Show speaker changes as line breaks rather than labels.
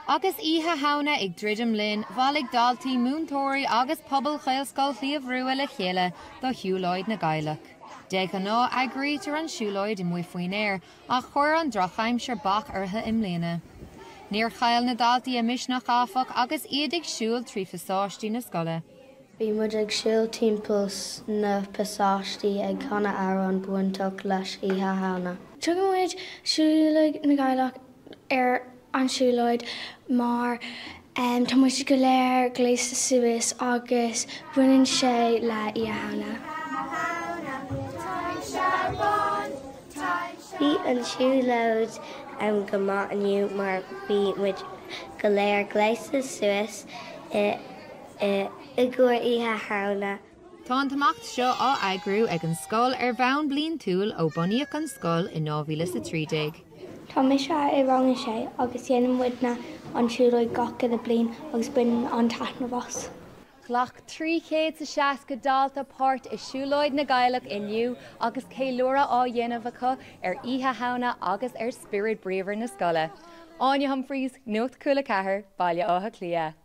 Agus Oíche Shamhna ag druidim linn, bhailigh daltaí, múinteoirí agus pobal Ghaelscoil Shliabh Rua le chéile do Shiúlóid na gCailleach. De ghnáth eagraítear an siúlóid amuigh faoin aer ach chuir an drochaimsir bac orthu i mbliana. Níor chaill na daltaí a misneach áfach agus iad ag siúl trí phasáistí na scoile.
Bhí muid ag siúl timpeall na pasáistí ag canadh amhrán bainteach leis Oíche Shamhna.
Tugann muid Siúlóid na gCailleach ar an siúlóid mar tá muid go léir gléasta suas agus baineann sé le Oíche Shamhna.
Bhí an siúlóid go maith inniu mar bhí muid go léir gléasta suas i i gcomhair Oíche Shamhna.
Tá an t-imeacht seo á eagrú ag an scoil ar bhonn bliantúil ó bunaíodh an scoil in 2013.
Tá mise i rang a sé agus déanann muidne an siúlóid gach uile bliain agus baineann an-taitneamh as.
Ghlac 360 dalta páirt i Siúlóid na gCailleach inniu agus ceiliúradh á dhéanamh acu ar Oíche Shamhna agus ar spiorad bríomhar na scoile. Áine Humphreys, Nuacht Cúla 4, Baile Átha Cliath.